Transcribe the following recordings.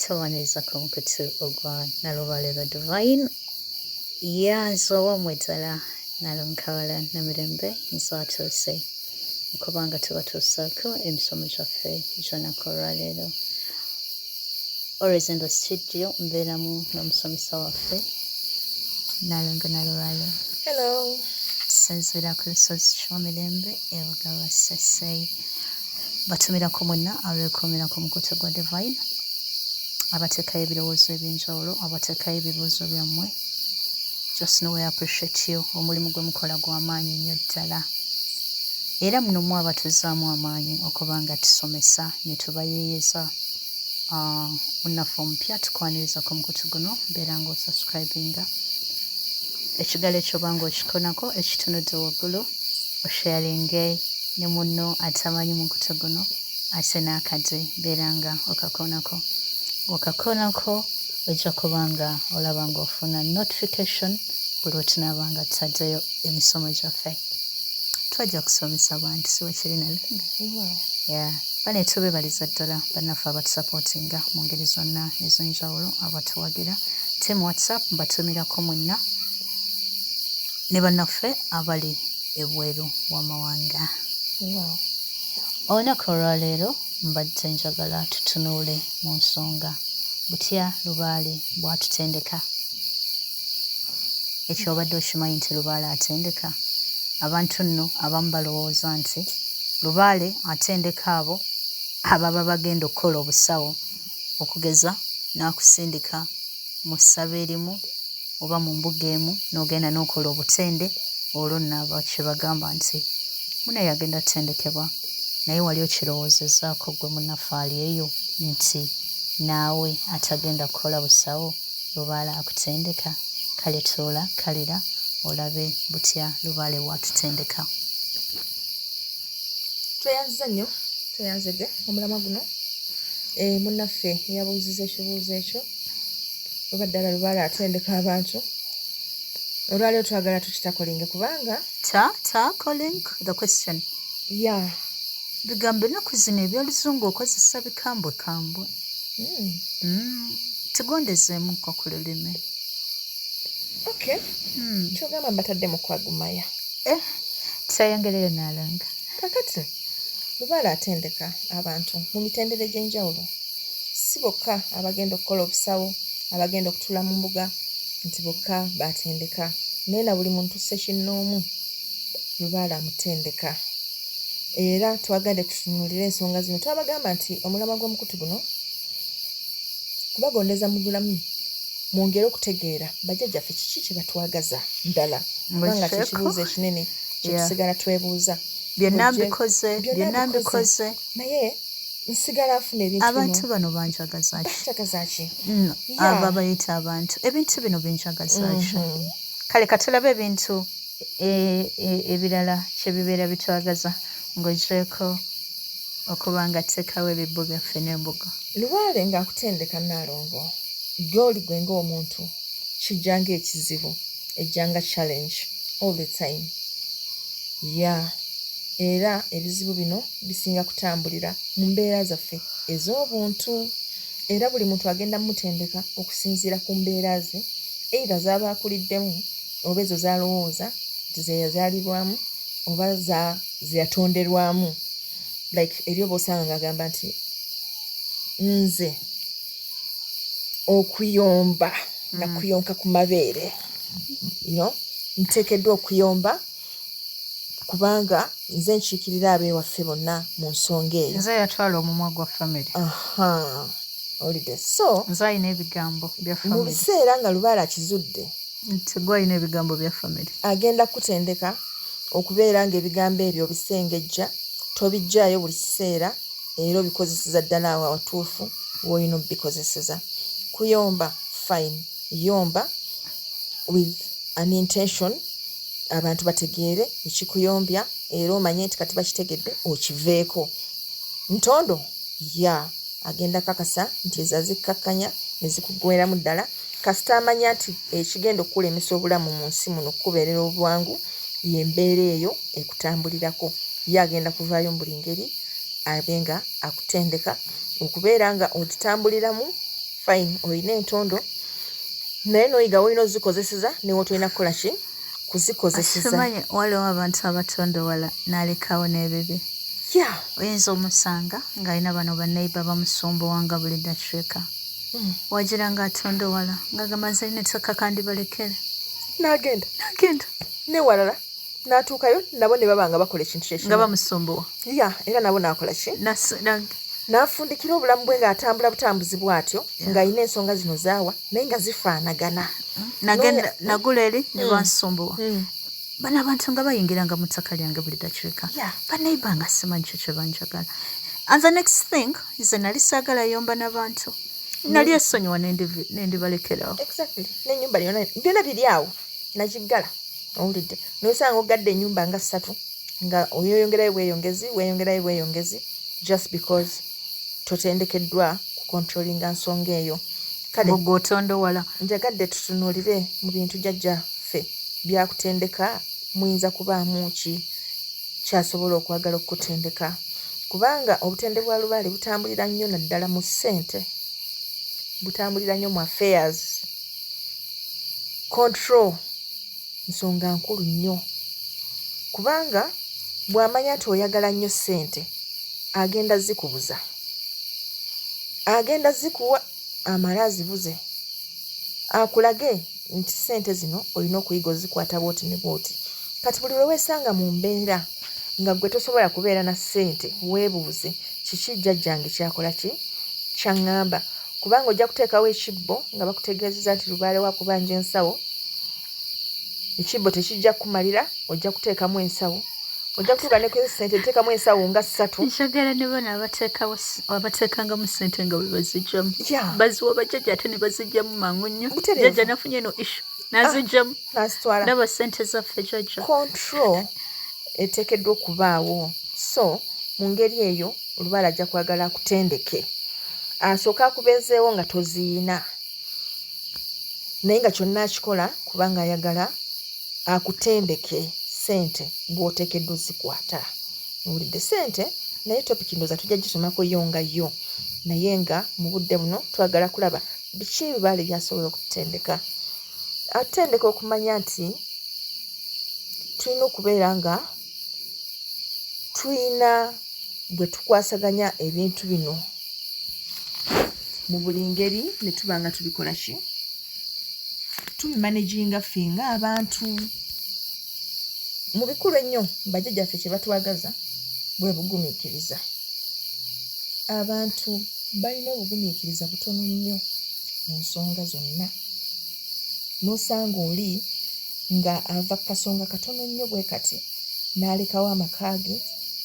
Tubaniriza ku mukutu ogwa Nalubale the Divine. Yanze owammwe ddala Nalunkawala Namirembe, nze atuuse okuba nga tubatuusaako emisomo gyaffe gy'olunaku olwaleero. Always in the studio mbeeramu n'omusomesa waffe Nalongo Nalubale. Hello. Tusinziira ku lusozi Kiwamirembe e Bugaba Ssese. Batumirako mwenna abeekuumira ku mukutu gwa Divine, abateekayo ebirowoozo eby'enjawulo, abateekayo ebibuuzo byammwe. Just know I appreciate you. Omulimu gwe mukola gwa maanyi nnyo ddala. Era muno mu abatuzzaamu amaanyi okuba nga tusomesa ne tubayeeyeza. Munnaffe omupya tukwaniriza ku mukutu guno, beera ng'osubscribinga. Ekigalo ekyo oba ng'okikonako ekitunudde waggulu, osharinge ne munno atamanyi mukutu guno, ate n'akadde beera nga okakoonako. Bw'okakoonako ojja kuba nga olaba ng'ofuna notification buli lwe tunaaba nga tutaddeyo emisomo gyaffe. Twajja kusomesa bantu, si bwe kiri Nalunga? Yeah. Bane tubebaliza ddala bannaffe abatusapootinga mu ngeri zonna ez'enjawulo, abatuwagira. Team WhatsApp mbatumirako mwenna ne bannaffe abali ebweru w'amawanga. Olunaku olwaleero mbadde njagala tutunuule mu nsonga butya Lubaale bw'atutendeka. Ekyo obadde okimanyi nti Lubaale atendeka? Abantu nno abamu balowooza nti Lubaale atendeka abo ababa bagenda okukola obusawo, okugeza n'akusindika mu ssabo erimu oba mu mbuga emu n'ogenda n'okola obutende, olwo nno abo kye bagamba nti munnaye agenda kutendekebwa. Naye wali okirowoozezzaako ggwe munnaffe ali eyo nti naawe atagenda kukola busawo Lubaale akutendeka? Kale tuula kalira olabe butya Lubaale bw'atutendeka. Tweyanziza nnyo, tweyanzege omulamwa guno. Munnaffe eyabuuziza ekibuuzo ekyo, oba ddala Lubaale atendeka abantu, olwaleero twagala tukitakolinge kubanga Tackling the question. Yeah. Bigambo ennaku zino eby'oluzungu okozesa bikambwe kambwe. Tugondezeemukko ku lulimi. Okay. Kyogamba mbatadde mu kwagumaya. Tweyongereyo Nalongo. Kakati Lubaale atendeka abantu mu mitendera egy'enjawulo. Si bokka abagenda okukola obusawo, abagenda okutuula mu mbuga, nti bokka batendeka. Naye na buli muntu ssekinnoomu Lubaale amutendeka. Era twagadde tutunuulire ensonga zino. Twabagamba nti omulamwa gw'omukutu guno kubagondeza mu bulamu, mwongere okutegeera bajjajjaffe kiki kye batwagaza ddala. Kubanga kye kibuuzo ekinene kye tusigala twebuuza. Byonna mbikoze, byonna mbikoze. Naye nsigala nfuna ebintu bino. Abantu bano banjagaza ki? Banjagaza ki? Abo abayita abantu. Ebintu bino binjagaza ki? Kale katulabe ebintu ebirala kye bibeera bitwagaza ng'oggyeeko okuba nga tuteekawo ebibbo byaffe n'embugo. Lubaale ng'akutendeka Nnaalongo, gy'oli gwe ng'omuntu kijja ng'ekizibu, ejja nga challenge all the time. Yeah. Era ebizibu bino bisinga kutambulira mu mbeera zaffe ez'obuntu. Era buli muntu agenda mutendeka okusinziira ku mbeera ze, either z'aba akuliddemu oba ezo z'alowooza nti ze yazaalibwamu oba ze yatonderwamu. Like eri oba osanga ng'agamba nti nze okuyomba nakuyonka ku mabeere, you know, nteekeddwa okuyomba kubanga nze nkiikirira ab'ewaffe bonna mu nsonga eyo. Nze yatwala omumwa gwa family. Aha, olidde. So nze alina ebigambo bya mu family. Biseera nga Lubaale akizudde nti gwe alina ebigambo bya family, agenda kutendeka okubeera ng'ebigambo ebyo obisengejja, tobiggyaayo buli kiseera, era obikozeseza ddala awo awatuufu w'olina obikozeseza. Kuyomba, fine, yomba with an intention, abantu bategeere ekikuyombya, era omanye nti kati bakitegedde, okiveeko. Ntondo ya agenda kakasa nti ezo azikkakkanya ne zikuggweeramu ddala, kasita amanya nti ekigenda okukulemesa obulamu mu nsi muno okukubeerera obwangu y'embeera eyo ekutambulirako. Ye agenda kuvaayo mu buli ngeri abe nga akutendeka okubeera nga ogitambuliramu Fine, olina entondo, naye n'oyiga woolina ozikozeseza ne w'otolina kukola ki? Kuzikozeseza. Simanyi waliwo abantu abatondowala n'alekawo n'ebibi. Oyinza omusanga ng'alina bano banneighbor bamusumbuwanga buli ddakiika. Wagira ng'atondowala ng'agamba nze nina ettaka kandibalekere. N'agenda. N'agenda. Newalala n'atuukayo nabo ne baba nga bakola ekintu kye kimu. Nga bamusumbuwa. Ya, era nabo n'akola ki? N'afundikira obulamu bwe ng'atambula butambuzi bw'atyo, ng'alina ensonga zino zaawa naye nga zifaanagana. Nagenda nagula eri ne bansumbuwa. Bano abantu nga bayingiranga mu ttaka lyange buli dakiika. Banneighbor nga simanyi kyo kye banjagala. And the next thing, nze nali saagala yomba n'abantu. Nali esonyiwa nendibalekerawo. Exactly. N'ennyumba yonna byonna biri awo nagiggala, owulidde? N'osanga ogadde ennyumba nga ssatu nga oyeyongerayo bweyongezi, weeyongerayo bweyongezi, just because totendekeddwa kucontrollinga nsonga eyo. Kale Gwe otondowala. Njagadde tutunuulire mu bintu jjajjaffe byakutendeka, muyinza kubaamu ki kyasobola okwagala okukutendeka, kubanga obutende bwa lubaale butambulira nnyo naddala mu ssente, butambulira nnyo mu affairs. Control nsonga nkulu nnyo, kubanga bw'amanya nti oyagala nnyo ssente, agenda zikubuza, agenda zikuwa amale azibuze, akulage nti ssente zino olina okuyiga ozikwata bw'oti ne bw'oti. Kati buli lwe weesanga mu mbeera nga ggwe tosobola kubeera na ssente, weebuuze kiki jjajjange kyakola ki kyaŋŋamba, kubanga ojja kuteekawo ekibbo nga bakutegeezezza nti lubaale wakubanja ensawo. Ekibbo tekijja kukumalira, ojja kuteekamu ensawo, ojja kutuuka ne ku ssente nteekamu ensawo nga ssatu. Njagala ne bano abateekangamu ssente nga bwe baziggyamu. Baziwa bajjajja ate ne baziggyamu mangu nnyo. Butereevu. Jjajja nafunye eno issue n'aziggyamu. N'azitwala. Ndaba ssente zaffe jjajja. Control eteekeddwa okubaawo. So mu ngeri eyo olubaale ajja kwagala akutendeke, asooke akubeezeewo nga toziina, naye nga kyonna akikola kubanga ayagala akutendeke ssente bw'oteekeddwa ozikwata. Owulidde? Ssente naye topic ndowooza tujja gisomako yo nga yo, naye nga mu budde buno twagala kulaba biki ebibaale byasobola okututendeka. Atutendeka okumanya nti tulina okubeera nga tulina bwe tukwasaganya ebintu bino mu buli ngeri ne tuba nga tubikola ki, tubimanaginga ffe ng'abantu. Mu bikulu ennyo bajjajjaffe kye batwagaza bwe bugumiikiriza. Abantu balina obugumiikiriza butono nnyo mu nsonga zonna. N'osanga oli nga ava ku kasonga katono nnyo bwe kati n'alekawo amaka ge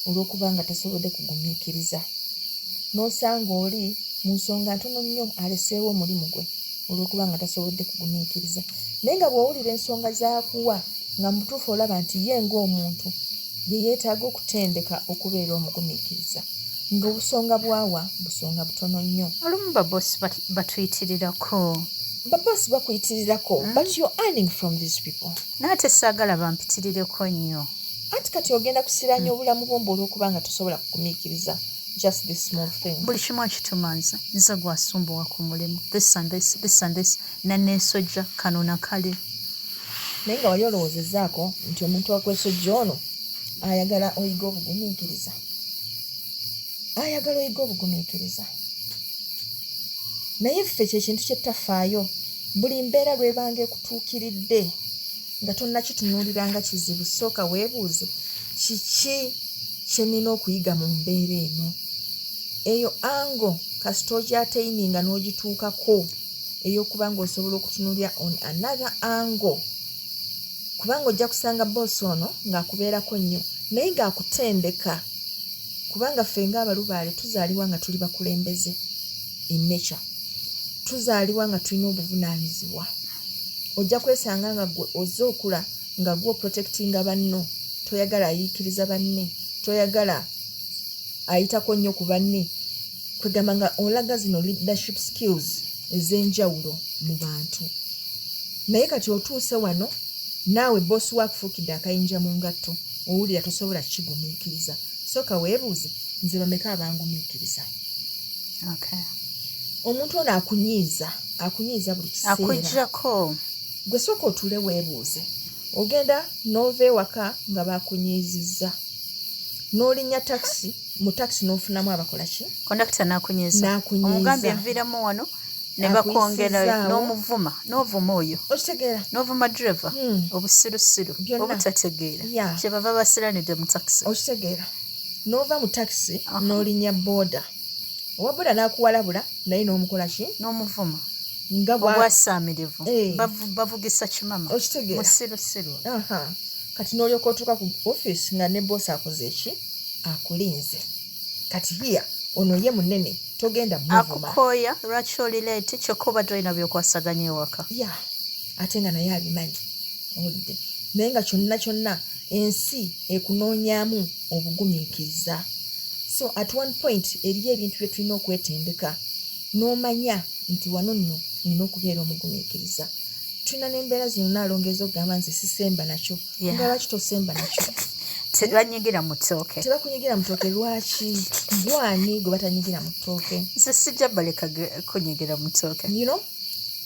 olw'okuba nga tasobodde kugumiikiriza. N'osanga oli mu nsonga ntono nnyo aleseewo omulimu gwe olw'okuba nga tasobodde kugumiikiriza. Naye nga bw'owulira ensonga z'akuwa nga mu butuufu olaba nti ye ng'omuntu ye yeetaaga okutendeka okubeera omugumiikiriza, nga obusonga bw'awa busonga butono nnyo. Olumu babosi batuyitirirako. Babosi bakuyitirirako, but you're earning from these people. Naye ate saagala bampitirireko nnyo. Anti kati ogenda kusiraanya obulamu bwo mbu olw'okuba nga tosobola kugumiikiriza just this small thing. Buli kimu akituma nze, nze gwasumbuwa ku mulimu, this and this, this and this, naneesojja kano nakale. Naye nga wali olowoozezzaako nti omuntu akwesojja ono ayagala oyiga obugumiikiriza, ayagala oyiga obugumiikiriza. Naye ffe kyekintu kye tutafaayo. Buli mbeera lw'ebanga ekutuukiridde nga tonnakitunuulira nga kizibu, sooka weebuuze kiki kye nnina okuyiga mu mbeera eno. Eyo angle kasita ogyattaininga n'ogituukako ey'okuba ng'osobola okutunuulira on another angle, kubanga ojja kusanga boosi ono ng'akubeerako nnyo naye ng'akutendeka, kubanga ffe ng'abalubaale tuzaalibwa nga tuli bakulembeze in nature, tuzaalibwa nga tulina obuvunaanyizibwa. Ojja kwesanga nga gwe ozze okula nga gwe oprotectinga banno, toyagala ayiikiriza banne, toyagala ayitako nnyo ku banne, kwegamba nga olaga zino leadership skills ez'enjawulo mu bantu. Naye kati otuuse wano naawe boosi waakufuukidde akayinja mu ngatto, owulira tosobola kukigumiikiriza. Sooka weebuuze, nze bameka abangumiikiriza? Omuntu ono akunyiiza, akunyiiza buli kiseera. Akuggyako. Gwe sooka otuule weebuuze. Ogenda n'ova ewaka nga bakunyiizizza, n'olinnya takisi, mu takisi n'ofunamu abakola ki? Kondakita n'akunyiiza. N'akunyiiza. Omugambye nviiramu wano ne bakwongera Akuyisizaawo. N'omuvuma, n'ovuma oyo. Okitegeera? N'ovuma driver. Obusirusiru. Byonna. Obutategeera. Kyebava basiranidde mu takisi. Okitegeera? N'ova mu takisi n'olinnya booda. Owa booda n'akuwalabula naye n'omukola ki? N'omuvuma. Nga bwa Obwasaamirivu. Eh. Bavugisa kimama. Okitegeera? Musirusiru. Aha. Kati n'olyoka otuuka ku ofiisi nga ne boosi akoze ki? Akulinze. Kati hiya ono ye munene, togenda muvuma. Akukooya lwaki oli leeti, kyokka obadde olina by'okwasaganya ewaka. Ya, ate nga naye abimanyi, owulidde? Naye nga kyonna kyonna ensi ekunoonyaamu obugumiikiriza. So at one point eriyo ebintu bye tulina okwetendeka n'omanya nti wano nno nina okubeera omugumiikiriza. Tulina n'embeera zino naalongeeza okugamba nze sisemba nakyo. Nga lwaki tosemba nakyo? Tebanyigira mu ttooke. Tebakunyigira mu ttooke lwaki? Gwani gwe batanyigira mu ttooke? Nze sijja baleka kunyigira mu ttooke. You know?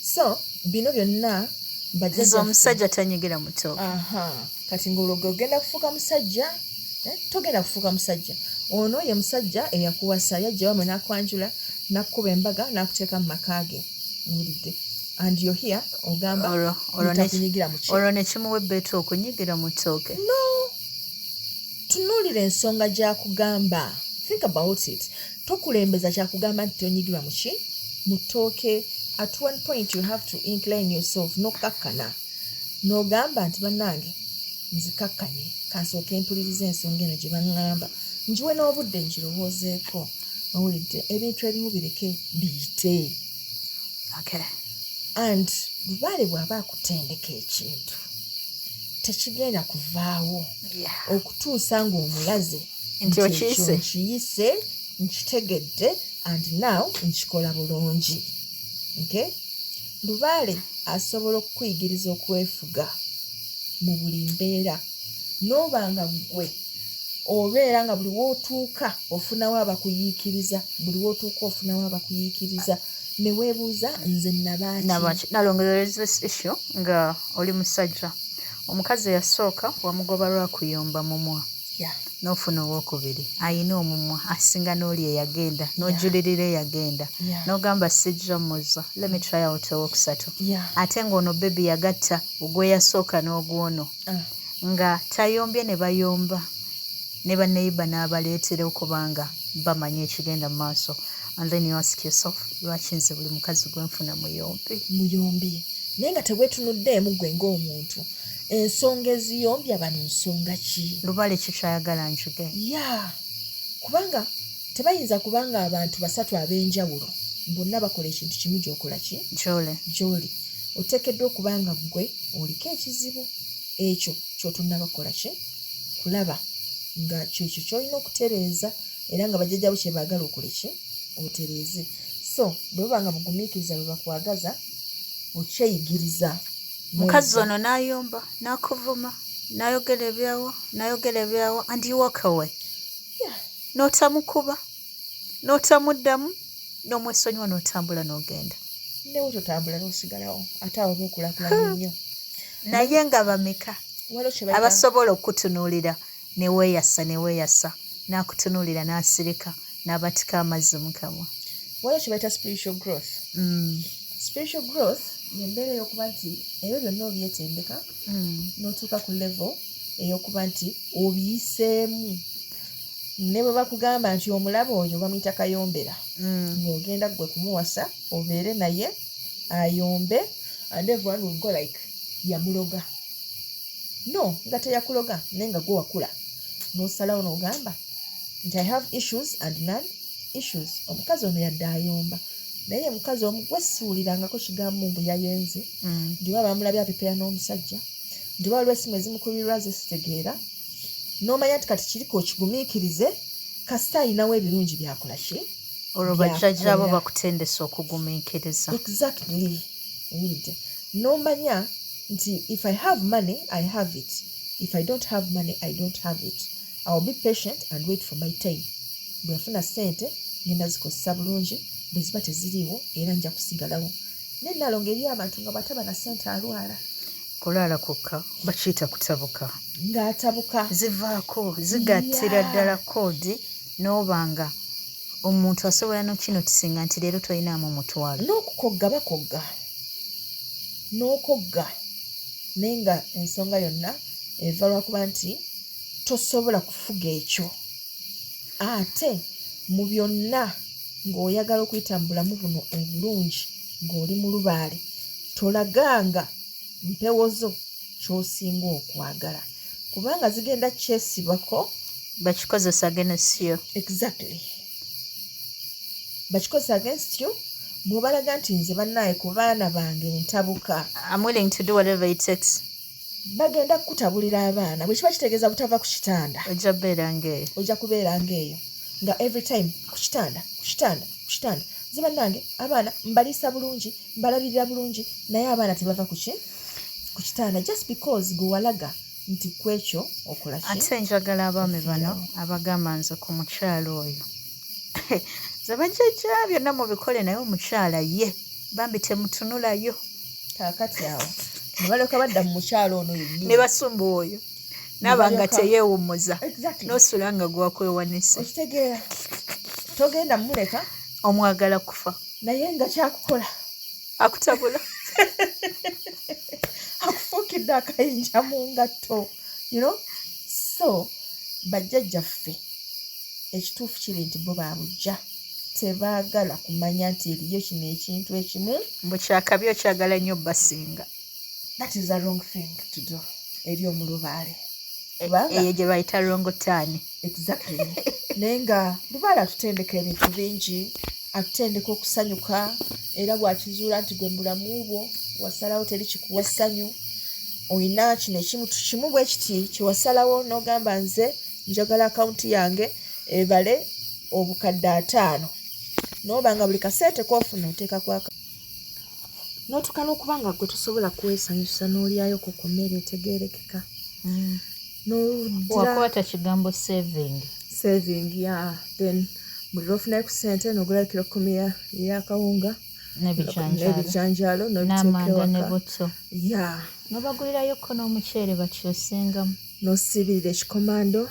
So bino byonna bajjajjaffe. Nze omusajja tanyigira mu ttooke. Aha. Kati ng'olwo gwe ogenda kufuuka musajja? Togenda kufuuka musajja. Ono ye musajja eyakuwasa, yajja wamwe n'akwanjula, n'akukuba embaga, n'akuteeka mu maka ge. Owulidde? And you're here, ogamba ntakunyigira mu ki? Olwo ne kimuwa ebbeetu okunyigira mu ttooke. No. Tunuulira ensonga gy'akugamba. Think about it. Tokulembeza kyakugamba nti tonyigirwa mu ki? Mu ttooke. At one point you have to incline yourself, n'okkakkana. N'ogamba nti bannange nzikakkanye, kansooke mpulirize ensonga eno gye baŋŋamba. Ngiwe n'obudde ngirowoozeeko. Owulidde? Ebintu ebimu bireke biyite. And lubaale bw'aba akutendeka ekintu, tekigenda kuvaawo. Okutuusa ng'omulaze Nti nti ekyo okiyise. nkiyise, nkitegedde, and now nkikola bulungi. Okay? Lubaale asobola okukuyigiriza okwefuga mu buli mbeera. N'oba nga ggwe obeera nga buli w'otuuka ofunawo abakuyiikiriza, buli w'otuuka ofunawo abakuyiikiriza, ne weebuuza nze nabaaki? Nabaaki? Nalongo, there is this issue nga oli musajja. Omukazi eyasooka wamugoba lwa kuyomba mumwa. N'ofuna owookubiri ayina omumwa asinga n'oli eyagenda, n'ojulirira eyagenda. N'ogamba sijja mmuza, let me try out owokusatu. Ate ng'ono baby yagatta ogw'eyasooka n'ogwono. Nga tayombye ne bayomba ne banneyiba n'abaleetera okubanga bamanyi ekigenda mu maaso. And then you ask yourself, lwaki nze buli mukazi gwe nfuna muyombi? Muyombi. Naye nga teweetunuddeemu ggwe ng'omuntu. Ensonga eziyombya bano nsonga ki? Lubaale ki ky'ayagala njige? Yeah. Kubanga tebayinza kubanga abantu basatu ab'enjawulo bonna bakola ekintu kimu gy'okola ki? Gy'oli. Gy'oli. Oteekeddwa okuba nga ggwe oliko ekizibu ekyo ky'otunnaba kukola ki? Kulaba nga kyekyo ky'olina okutereeza era nga bajjajjaabo kye baagala okole ki? Otereeze. So bwe buba nga bugumiikiriza bwe bakwagaza, okyeyigiriza. Mukazi ono n'ayomba, n'akuvuma, n'ayogera ebyawo, n'ayogera ebyawo, and you walk away. N'otamukuba, n'otamuddamu, n'omwesonyiwa n'otambula n'ogenda. Newe totambula n'osigalawo, ate awo oba okulaakulanye nnyo. Naye nga bameka Waliwo kye bayita abasobola okukutunuulira ne weeyasa ne weeyasa, n'akutunuulira n'asirika, n'abatika amazzi mu kamwa. Waliwo kye bayita spiritual growth. Spiritual growth y'embeera ey'okuba nti ebyo byonna obyetendeka n'otuuka ku level ey'okuba nti obiyiseemu. Ne bwe bakugamba nti omulaba oyo bamuyita kayombera, ng'ogenda ggwe kumuwasa obeere naye ayombe, and everyone will go like yamuloga. No, nga teyakuloga, naye nga gwe wakula n'osalawo n'ogamba nti I have issues and none issues. Omukazi ono yadde ayomba, naye mukazi omu gwe siwulirangako kigambo mbu yayenze. Nti oba bamulabye apepeya n'omusajja, nti oba waliwo essimu ezimukubirwa ze sitegeera. N'omanya nti kati kiriko okigumiikirize, kasita ayinawo ebirungi by'akola ki? Olwo bajjajjaabo By'akolera. bakutendese okugumiikiriza. Exactly. Owulidde. N'omanya nti if I have money, I have it. If I don't have money, I don't have it. I will be patient and wait for my time. Bwe nfuna ssente, ngenda zikozesa bulungi, Bwe ziba teziriiwo era nja kusigalawo. Naye Nalongo, eri abantu nga bw'ataba na ssente alwala. Kulwala kwokka, bakiyita kutabuka. Ng'atabuka. Zivaako zigattira ddala koodi n'oba nga omuntu asobola n'okinotisinga nti leero tolinaamu mutwalo. N'okukogga bakogga, n'okogga, naye nga ensonga yonna eva lwakuba nti tosobola kufuga ekyo. Ate mu byonna ng'oyagala okuyita mu bulamu buno obulungi ng'oli mu lubaale, tolaganga mpewo zo ky'osinga okwagala, kubanga zigenda kyesibako. Bakikozesa against you. Exactly, bakikozesa against you. Bw'obalaga nti nze bannaaye ku baana bange ntabuka, I'm willing to do whatever it takes. Bagenda kukutabulira abaana. Bwe kiba kitegeeza butava ku kitanda, ojja kubeera ng'eyo. Ojja kubeera ng'eyo, nga every time ku kitanda, ku kitanda, ku kitanda. Nze bannange abaana mbaliisa bulungi, mbalabirira bulungi, naye abaana tebava ku ki? Ku kitanda, just because gwe walaga nti ku ekyo okola ki? Ate njagala abaami bano abagamba, nze ku mukyalo oyo, nze bajjajja byonna mubikole, naye omukyala ye bambi temutunulayo. Kaakati awo ne balyoka badda mu mukyalo ono yennyini. Ne basumbuwa oyo naaba nga teyeewummuza. N'osula nga gwakwewanise. Okitegeera, togenda mumuleka. Omwagala kufa. Naye nga kyakukola, akutabula. Akufuukidde akayinja mu ngatto. So bajjajjaffe, ekituufu kiri nti bo babujja tebaagala kumanya nti eriyo kino ekintu ekimu. Mbu kyakabi okyagala nnyo basinga. That is a wrong thing to do eri omulubaale, kubanga eyo gye bayita wrong turn. Exactly. Naye nga lubaale atutendeka ebintu bingi, atutendeka okusanyuka, era bw'akizuula nti gwe mubulamu bwo wasalawo teri kikuwa ssanyu, olina kino ekimu kimu bwe kiti kyewasalawo n'ogamba, nze njagala akawunti yange ebale 500,000, n'oba nga buli kasente koofuna oteeka kwaka, n'otuuka n'okuba nga gwe tosobola kwesanyusa n'olyayoko ku mmere etegeerekeka, n'oddira. Wakwata kigambo saving. Saving, yeah. Then buli lwofunayo ku ssente n'ogulayo kilo 10 ey'akawunga n'ebijanjaalo, n'ebijanjaalo n'obiteeka n'amanda ne ewaka. Buto. Nobagulirayoko n'omuceere bakyosengamu. N'osiibirira ekikomando,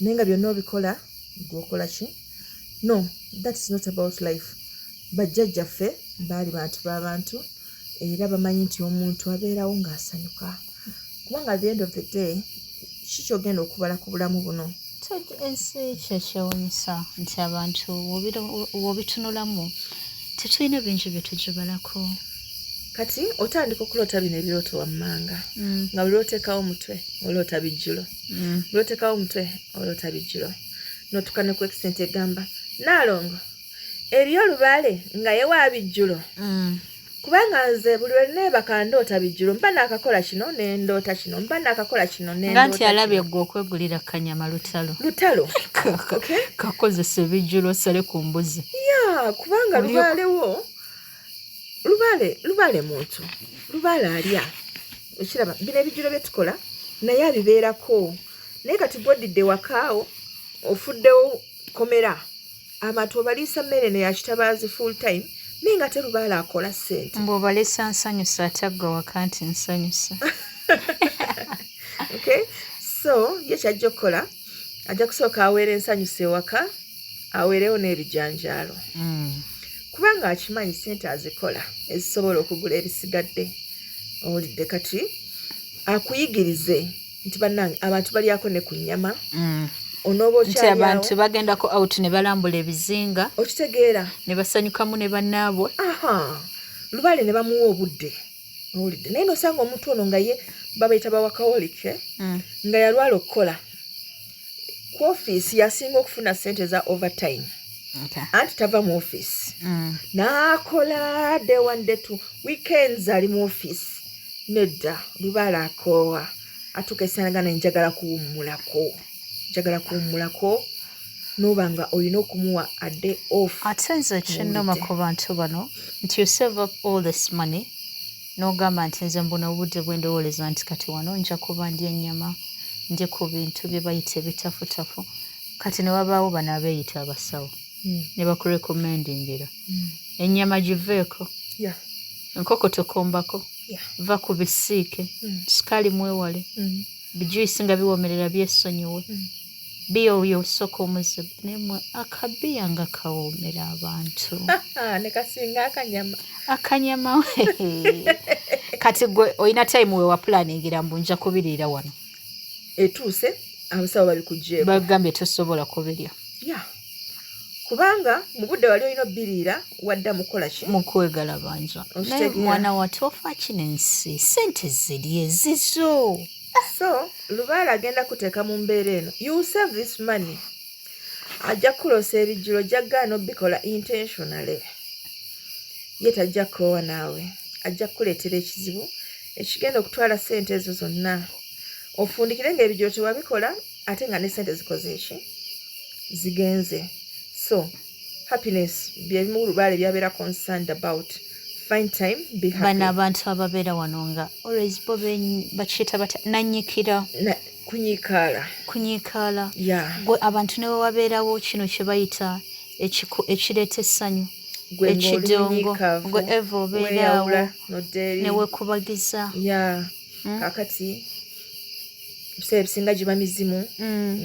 naye nga byonna obikola gweokola ki? No, that is not about life. Bajjajjaffe baali bantu b'abantu, era bamanyi nti omuntu abeerawo ng'asanyuka, kubanga at the end of the day ki kyogenda okubala ku bulamu buno? Ensi kyekyewunyisa nti abantu w'obitunulamu tetulina bingi bye tugibalako. Kati otandika okuloota bino ebirooto wammanga, nga buli lwoteekawo omutwe oloota bijjulo, buli lwoteekawo omutwe oloota bijjulo, n'otuuka ne ku extent egamba, Naalongo, eriyo olubaale nga ye wa bijjulo, kubanga nze buli lwe neebaka ndoota bijjulo, mba naakakola kino nendoota kino, mba naakakola kino Nga nti nendoota alabye kino. gwe okwegulira kanyama lutalo. Lutalo. Okay? Kakozesa ebijjulo osale ku mbuzi. Ya, kubanga lubaalewo, lubaale, lubaale muntu, lubaale alya. Okiraba bino ebijjulo bye tukola naye abibeerako, naye kati gwodidde wakaawo ofuddewo komera, abantu obaliisa mmere neyakitabaazi full time, naye nga te lubaale akola ssente. Mbu obalesa nsanyusa, ate aggwa waka nti nsanyusa. Okay, so ye kyajja okukola, ajja kusooka aweera ensanyusa ewaka, aweerewo n'ebijanjaalo, kubanga akimanyi sente azikola ezisobola okugula ebisigadde. Owulidde? Kati akuyigirize nti bannange abantu balyako ne ku nnyama, onooba Nti okyali abantu awo. Bagendako out ne balambula ebizinga, Okitegeera? Ne basanyukamu ne bannaabwe. Aha, lubaale ne bamuwa obudde. Owulidde? Naye nosanga omuntu ono nga ye babayita ba workaholic, eh? Nga yalwala okukola ku ofiisi, yasinga okufuna sente za overtime, anti tava mu ofiisi, n'akola day one, day two, weekends ali mu ofiisi. Nedda, lubaale akoowa, atuuka esaanaga naye njagala kuwummulako, njagala kuwummulako, n'oba nga olina okumuwa a day off. Ate nze ekinnuma Owulidde? ku bantu bano nti you save up all this money n'ogamba nti nze mbuna obudde bwe ndowooleza nti kati wano nja kuba ndya ennyama, ndye ku bintu bye bayita ebitafutafu. Kati ne wabaawo bano abeeyita abasawo. Ne bakurecommendingira ennyama giveeko, enkoko tokombako, va ku bisiike, sukaali mwewale, bijuice nga biwoomerera byesonyiwe, biya oyo osooka omuze. Naye mwe akabiya nga kawoomera abantu. Ne kasinga akanyama. Akanyama. Kati gwe olina time we wapulaningira mbu nja kubiriira wano? Etuuse, abasawo babikuggyeeko. Bagambye tosobola kubirya. Ya, kubanga mu budde wali olina obbiriira wadda mukola ki? Mu kwegalabanja. Naye Okitegeera. mwana wate ofa kino, ensi sente ziri ezizo. So lubaale agenda kuteeka mu mbeera eno. You will save this money, ajja kukulosa ebijjulo, ojja kugaana obikola intentionally. Ye tajja kukoowa naawe, ajja kukuleetera ekizibu ekigenda okutwala sente ezo zonna, ofundikire ng'ebijjulo tewabikola, ate nga ne sente zikoze eki? Zigenze. So happiness byebimu lubaale byabeera concerned about. Find time, be happy. Bano abantu ababeera wano nga always bo bakiyita batya, nanyikira? Kunyiikaala. Kunyiikaala. Gwe abantu ne wewabeerawo kino kye bayita ekireeta essanyu, Gwe ng'oli ekidongo, munyiikaavu, gwe eva obeeraawo weeyawula nodda eri. Ne weekubagiza. Ya, kakati ebiseera ebisinga giba mizimu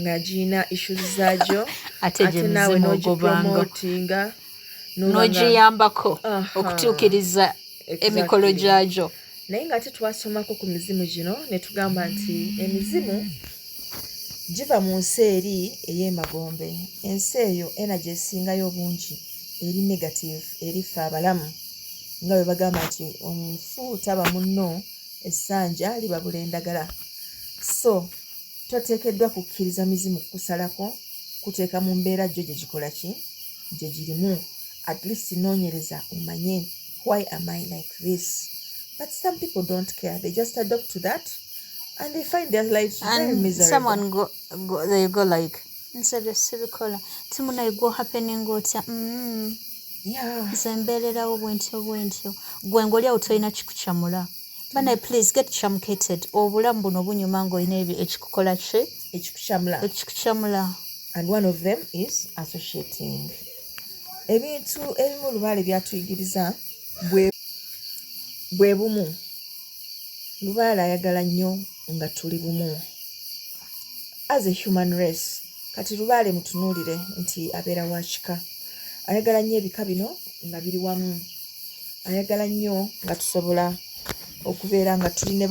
nga girina issues zaagyo. Ate gye Ate naawe mizimu ogobanga n'ogipromotinga n'oba nga- n'ogiyambako okutuukiriza emikolo gyagyo. Naye ng'ate twasomako ku mizimu gino ne tugamba nti emizimu giva mu nsi eri ey'emagombe. Ensi eyo energy esingayo obungi eri negative eri ffe abalamu, nga bwe bagamba nti omufu taba munno, essanja libabula endagala. So toteekeddwa kukkiriza mizimu kukusalako kuteeka mu mbeera gyo gye gikola ki, gye girimu. At least noonyereza omanye, why am I like this? But some people don't care, they just adopt to that and they find their lives very And miserable. someone go, they go like, nze byo sibikola, timunaye gwo happening otya? Nze mbeererawo bwentyo bwentyo. Gwe ng'oli awo tolina kikukyamula. Banaye, please get chamucated. Obulamu buno bunyuma ng'olina ebyo ekikukola ki? Ekikukyamula. Ekikukyamula. And one of them is associating. Ebintu ebimu lubaale byatuyigiriza bwe bumu. Lubaale ayagala nnyo nga tuli bumu as a human race. Kati lubaale mutunuulire nti abeera wa kika, ayagala nnyo ebika bino nga biri wamu, ayagala nnyo nga tusobola okubeera nga tuli ne